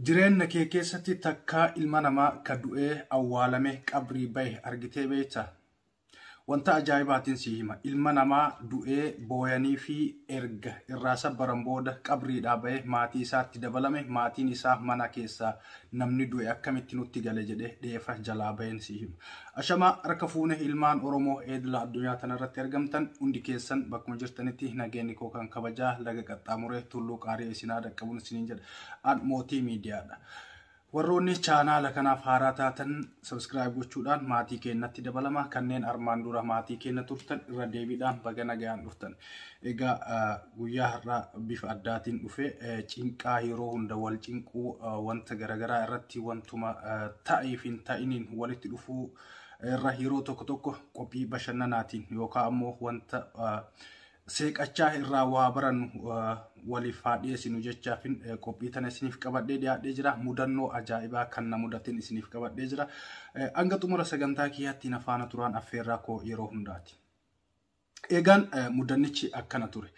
Jireenya kee keessatti takkaa ilma namaa ka du'ee awwaalame qabrii bahe argitee beektaa? Wanta ajaa'ibaatiin si hima. Ilma namaa du'ee booyanii fi erga irraa sabbaran booda qabriidhaa bahe maatii isaatti dabalame, maatiin isaa mana keessaa namni du'e akkamitti nutti gale jedhee dheefa jalaa baheen si hima. Ashamaa, harka fuune ilmaan Oromoo eedila addunyaa tanarratti argamtan hundi keessan, bakkuma jirtanitti nageenyi koo kan kabajaa laga qaxxaamuree tulluu qaarii isinaa dhaqqabuun isiniin jedha. An Mootii Miidiyaadha. Warroonni chaanaala kanaaf haaraa taatan subscribe gochuudhaan maatii keenyatti dabalama. Kanneen armaan dura maatii keenya turtan irra deebiidhaan baga nagayaan dhuftan. Egaa guyyaa har'aa bifa addaatiin dhufe. Cinqaa yeroo hunda wal cinquu, wanta garaagaraa irratti wantuma ta'eef hin ta'iniin walitti dhufuu irra yeroo tokko tokko qophii bashannanaatiin yookaan ammoo wanta seeqachaa irraa waa barannu waliif haa dhiyeessinu jechaafin qophii tana isiniif qabadhee dhiyaadhee jira. Mudannoo ajaa'ibaa kan na mudateen isiniif qabadhee jira. Hanga xumura sagantaa kiyyaatti na faana turaan affeerraa koo yeroo hundaati. Egaan mudannichi akkana ture.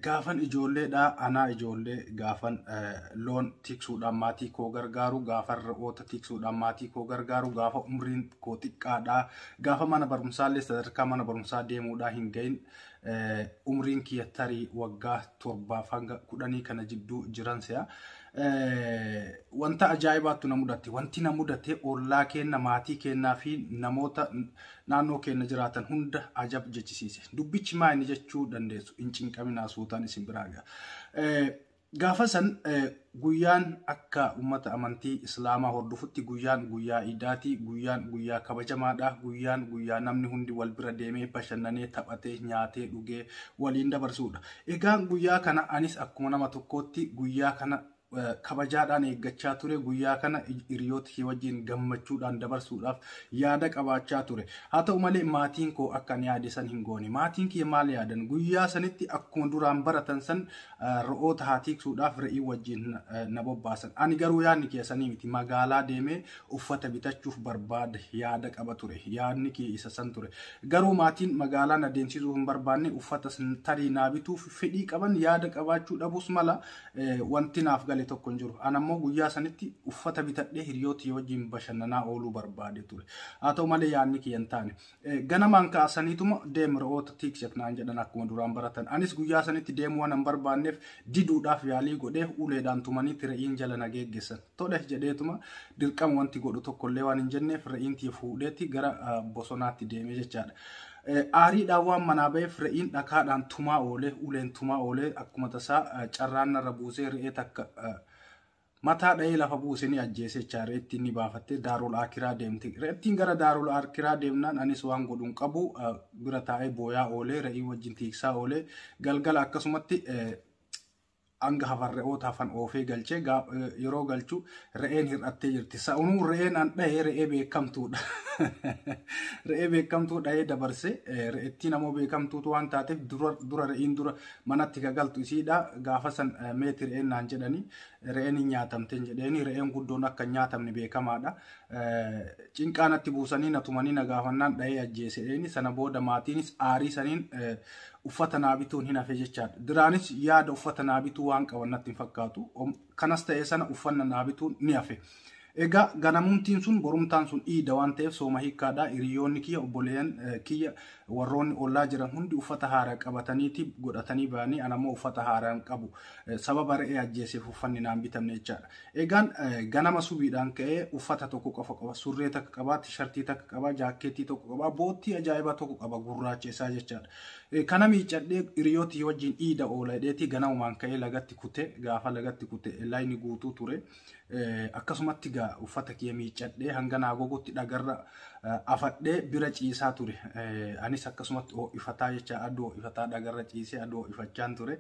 Gaafan ijoolleedhaa, anaa ijoollee, gaafan loon tiksuudhaan maatii koo gargaaru, gaafan re'oota tiksuudhaan maatii koo gargaaru, gaafa umriin koo xiqqaadhaa, gaafa mana barumsaallee sadarkaa mana barumsaa deemuudhaa hin gahin, umriin kiyya tarii waggaa 7 hanga 10 kana jidduu jiran se'a. Wanta ajaa'ibaatu na mudate. Wanti na mudate ollaa keenna, maatii keennaa fi namoota naannoo keenya jiraatan hunda ajab jechisiise. Dubbichi maa inni jechuu dandeessu. Hin cinqaminaa, suutaan isin biraa ga'a. Gaafa san guyyaan akka uummata amantii Islaamaa hordofutti guyyaan guyyaa iidaati, guyyaan guyyaa kabajamaadha, guyyaan guyyaa namni hundi wal bira deemee bashannanee, taphatee, nyaatee, dhugee waliin dabarsudha. Egaa guyyaa kana anis akkuma nama tokkootti guyyaa kana kabajaadhaan eeggachaa ture. Guyyaa kana hiriyoota kee wajjin gammachuudhaan dabarsuudhaaf yaada qabaachaa ture. Haa ta'u malee, maatiin koo akka ani yaade san hin goone. Maatiin kee maal yaadan? Guyyaa sanitti akkuma duraan baratan san re'oota haa tiksuudhaaf re'ii wajjin na bobbaasan. Ani garuu yaadni kee sanii miti. Magaalaa deemee uffata bitachuuf barbaade, yaada qaba ture. Yaadni kee isa san ture. Garuu maatiin magaalaa na deemsisuu hin barbaanne. Uffata tarii naa bituuf fedhii qaban, yaada qabaachuu dhabus mala, wanti naaf gale tokko hin jiru. Ani ammoo guyyaa sanitti uffata bitadhee hiriyoota wajjin bashannanaa ooluu barbaade ture. Haa ta'u malee, yaadni kiyya hin taane. Ganamaan kaasaniituma deem re'oota tiksek naan jedhan akkuma duraan baratan. Anis guyyaa sanitti deemuu waan hin barbaanneef diduudhaaf yaalii godhee uleedhaan tumanii re'iin jala na geeggessan. Tole jedheetuma, dirqama wanti godhu tokkollee waan hin jenneef re'iin tiyya fuudheetti gara bosonaatti deemee jechaadha. Aariidhaan waan manaa ba'eef re'iin dhakaadhaan tumaa oolee, uleen tumaa oolee, akkuma tasaa carraan narra buusee re'ee takka mataa dha'ee lafa buusee ni ajjeese jecha. Re'ettiin ni baafattee daarul akiraa deemte. Re'ettiin gara daarul akiraa deemnaan anis waan godhu hin qabu, bira taa'ee booyaa oolee, re'ii wajjin tiiksaa oolee, galgala akkasumatti hanga hafan re'oota hafan oofee galchee, yeroo galchu re'een hir'attee jirti. Sa'unuu re'een an dha'ee re'ee beekamtuudha. Re'ee beekamtuu dha'ee dabarse. Re'ettiin ammoo beekamtuutu waan taateef dura re'iin dura manatti gagaltu isiidha. Gaafa san meeti re'een naan jedhani, re'een hin nyaatamte jedheeni. Re'een guddoon akka hin nyaatamne beekamaadha. Cinqaa natti buusanii na tumanii na gaafannaan dha'ee ajjeese. Sana booda maatiinis aarii saniin uffata naa bituun hin hafe jechaadha. Duraanis yaada uffata naa bituu waan qaban natti hin fakkaatu. Kanas ta'ee sana uffanna naa bituun ni hafe. Egaa ganamumtiin sun, borumtaan sun iida waan ta'eef sooma hiikkaadha. Hiriyoonni kiyya, obboleeyyan kiyya, warroonni ollaa jiran hundi uffata haaraa qabataniiti godhatanii ba'anii, an ammoo uffata haaraa hin qabu. Sababa re'ee ajjeeseef uffanni naan bitamne jechaadha. Egaan ganama subiidhaan ka'ee uffata tokko qofa qaba. Surree takka qaba, tishartii takka qaba, jaakkeettii tokko qaba, boottii ajaa'ibaa tokko qaba, gurraacha isaa jechaadha. Kana miiccadhee hiriyoota wajjin iida oola jedheeti ganamumaan ka'ee lagatti kute. Gaafa lagatti kute layni guutuu ture. Akkasumatti gaa uffata kiyya miiccadhee hanga naa gogutti dhagarra afadhee bira ciisaa ture. Anis akkasumatti ho'ifataa jecha, aduu ho'ifataa dhagarra ciisee aduu ho'ifachaan ture.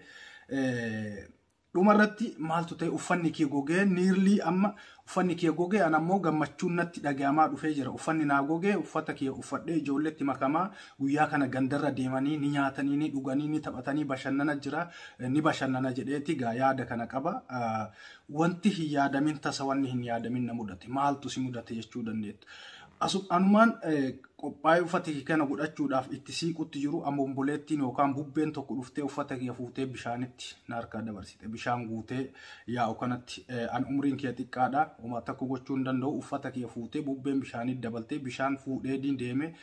Dhumarratti maaltu ta'e? Uffanni kee gogee niirlii, amma uffanni kee gogee, an ammoo gammachuun natti dhagahamaa dhufee jira. Uffanni naa gogee, uffata kee uffadhee ijoolleetti makamaa, guyyaa kana gandarra deemanii ni nyaatanii, ni dhuganii, ni taphatanii bashannana jira, ni bashannana jedheeti gaa yaada kana qaba. Wanti hin yaadamin tasa, wanni hin yaadamin na mudate. Maaltu si mudate jechuu dandeettu. Anumaan Qophaa'ee uffata kiyya kana godhachuudhaaf itti siiqutti jiru amboomboleettiin yookaan bubbeen tokko dhuftee uffata kiyya fuutee bishaanitti na harkaa dabarsite. Bishaan guutee yaa'u kanatti an umriin kiyya xiqqaadha. Homaa tokko gochuu hin danda'u. Uffata kiyya fuutee bubbeen bishaanitti dabaltee bishaan fuudhee deemee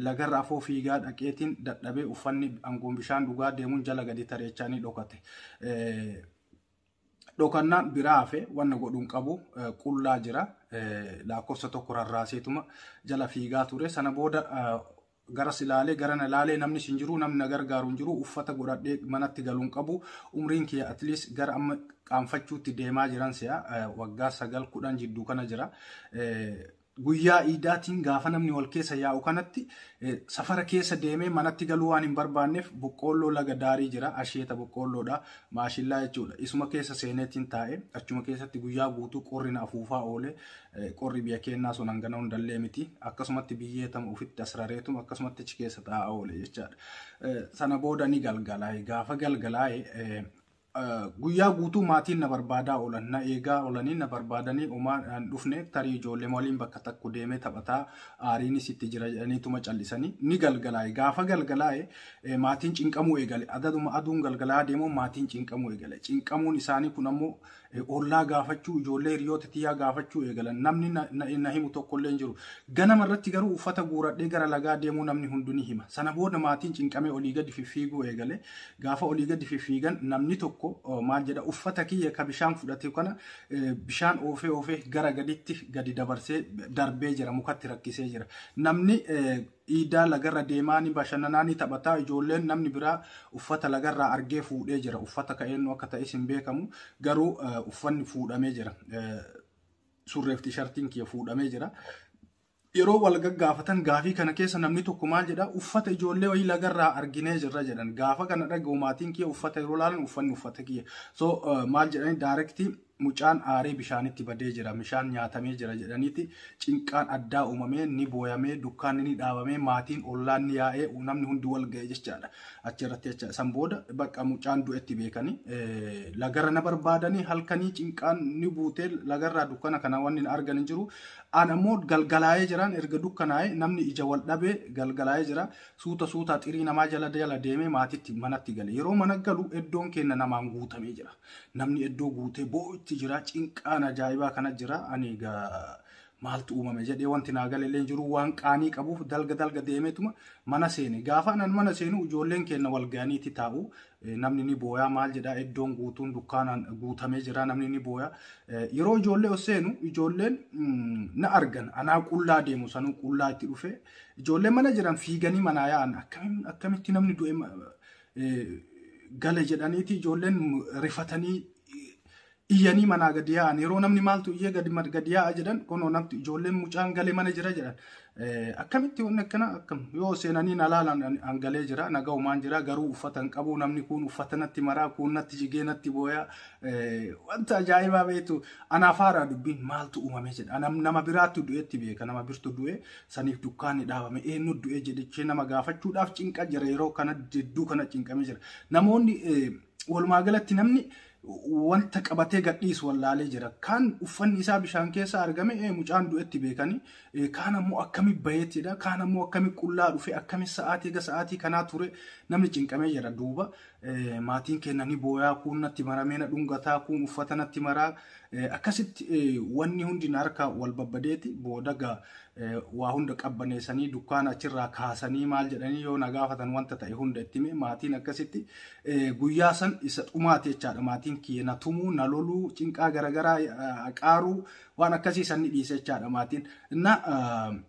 lagarra afoo fiigaa dhaqeetiin dadhabee uffanni angoon bishaan dhugaa deemuun jala gadi tareechaa ni dhokate. Dhokannaan biraa hafe wanna godhuun qabu qullaa jira. Lakkoofsa tokko rarraaseetuma jala fiigaa ture. Sana booda garas ilaalee garana ilaalee namni hin jiru, namni na gargaaru hin jiru, uffata godhadhee manatti galuun qabu. Umriin kiyya at least gara amma qaanfachuutti deemaa jiran si'a waggaa 9 10 jidduu kana jira. Guyyaa iidaatiin gaafa namni wal keessa yaa'u kanatti safara keessa deemee manatti galuu waan hin barbaanneef boqqoolloo laga daarii jira. Asheeta boqqoolloodha. Maashillaa jechuudha. Isuma keessa seeneetiin taa'e achuma keessatti guyyaa guutuu qorri na afuufaa oole. Qorri biyya keenyaa sun hangana hundallee miti. Akkasumatti biyyeetama ofitti asrareetuma akkasumatti achi keessa taa'aa oole jechaadha. Sana booda ni galgalaa'e. Gaafa galgalaa'e guyyaa guutuu maatiin na barbaadaa oolan, na eegaa oolanii na barbaadanii homaa hin dhufne. Tarii ijoollee waliin bakka tokko deemee taphataa aariinis itti jira jedhaniituma callisanii ni galgalaa'e. Gaafa galgalaa'e maatiin cinqamuu eegale. Adaduma aduun galgalaa deemu maatiin cinqamuu eegale. Cinqamuun isaanii kun ammoo ollaa gaafachuu, ijoollee hiriyoota tiyyaa gaafachuu eegalan. Namni na himu tokkollee hin jiru. Ganama irratti garuu uffata guuradhee gara lagaa deemuu namni hundi ni hima. Sana booda maatiin cinqamee olii gadi fiffiiguu eegale. Gaafa olii gadi fiffiigan namni tokko maal jedha, uffata kiyya ka bishaan fudhate kana bishaan oofee oofee gara gaditti gadi dabarsee darbee jira, mukatti rakkisee jira. Namni iidaa lagarra deemaa ni bashannanaa ni taphataa ijoolleen namni biraa uffata lagarraa argee fuudhee jira. Uffata ka'eennu akka ta'es hin beekamu, garuu uffanni fuudhamee jira. Surreef tishartiin kiyya fuudhamee jira. Yeroo wal gaggaafatan gaafii kana keessa namni tokko maal jedha, uffata ijoollee wayii lagarraa arginee jirra jedhan. Gaafa kana dhaga'u maatiin kiyya uffata yeroo laalan uffanni uffata kiyya. So maal jedhani, directly mucaan aaree bishaanitti badee jira, bishaan nyaatamee jira jedhaniiti cinqaan addaa uumamee ni booyamee, dukkaanni ni dhaabamee, maatiin ollaan ni yaa'ee, namni hundi wal ga'e jechaadha. Achirratti jecha san booda bakka mucaan du'etti beekanii lagarra na barbaadanii halkanii cinqaan ni buutee lagarraa dukkana kana wanni argan hin jiru. An ammoo galgalaa'ee jiran erga dukkanaa'ee namni ija wal dhabee galgalaa'ee jira. Suuta suutaa xirii namaa jala jala deemee maatitti manatti gale. Yeroo mana galu iddoon keenya namaan guutamee jira. Namni iddoo guutee boo'itti jira. Cinqaan ajaa'ibaa kana jira. Ani egaa maaltu uumame jedhee wanti naa galee jiru waan qaanii qabuuf dalga dalga deemeetuma mana seene. Gaafa anan mana seenu ijoolleen keenya wal ga'aniiti taa'u. Namni ni booyaa maal jedhaa, iddoon guutuun dukkaanaan guutamee jira, namni ni booyaa. Yeroo ijoollee ol seenu ijoolleen na argan, anaa qullaa deemu sanuu qullaa itti dhufe. Ijoolleen mana jiran fiiganii manaa yaa'an, akkamitti namni du'e gale jedhaniiti ijoolleen rifatanii iyyanii manaa gadi yaa'an. Yeroo namni maaltu iyyee gadi yaa'a jedhan, kunoo namti ijoolleen mucaan galee mana jira jedhan. Akkamitti wanni akkana akkam yoo seenanii na laalan an galee jira, nagaumaan jira, garuu uffata hin qabu. Namni kun uffata natti maraa, kun natti jigee natti booyaa, wanta ajaa'ibaa beektu. Anaaf haaraa dubbiin maaltu uumame jedha. Nama biraatti du'etti beeka, nama birtu du'e saniif dukkaanni dhaabame, eenyu du'e jedhee nama gaafachuudhaaf cinqa jira. Yeroo kana jidduu kana cinqamee jira. Namoonni walumaa galatti namni wanta qabatee gadhiisu wallaalee jira. Kaan uffanni isaa bishaan keessa argame mucaan du'etti beekanii, kaan ammoo akkami bayeettidha, kaan ammoo akkami qullaa dhufe, akkami sa'aatii ga sa'aatii kanaa ture, namni cinqamee jira. Duuba maatiin keenya ni booyaa, kuun natti maramee na dhungataa, kuun uffata natti maraa, akkasitti wanni hundi na harka wal babbadeeti. Booda gaa waa hunda qabbaneessanii dukkaana achirraa kaasanii maal jedhanii yoo na gaafatan wanta ta'e hunda itti hime. Maatiin akkasitti guyyaa san isa dhumaati jechaadha. Maatiin kiyya na tumuu, na loluu, cinqaa garaagaraa qaaruu waan akkasii san ni dhiise jechaadha maatiin. Na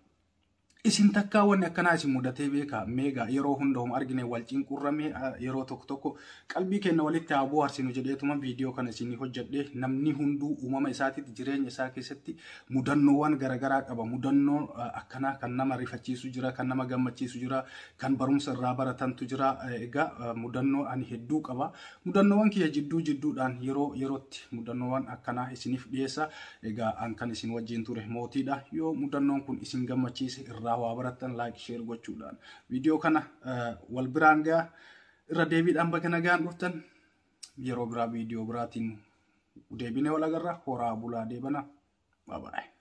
isin takkaa wanni akkanaa isin mudatee beekaa? Meegaa yeroo hunda homa argine wal cinqurrame, yeroo tokko tokko qalbii keenya walitti haa bohaarsinu jedheetuma viidiyoo kana isinii hojjedhe. Namni hunduu uumama isaatitti jireenya isaa keessatti mudannoowwan garaagaraa qaba. Mudannoo akkanaa kan nama rifachiisu jira, kan nama gammachiisu jira, kan barumsa irraa baratantu jira. Egaa mudannoo ani hedduu qaba. Mudannoowwan kiyya jidduu jidduudhaan yeroo yerootti mudannoowwan akkanaa isiniif dhiyeessa. Egaa an kan isin wajjin ture mootiidha. Yoo mudannoon kun isin gammachiise, irraa waa barattan, like, share gochuudhaan viidiyoo kana wal biraan ga'a. Irra deebiidhaan bakka nagaan dhuftan, yeroo biraa viidiyoo biraatiin deebinee wal agarra. Horaa bulaa, deebana. Bye bye.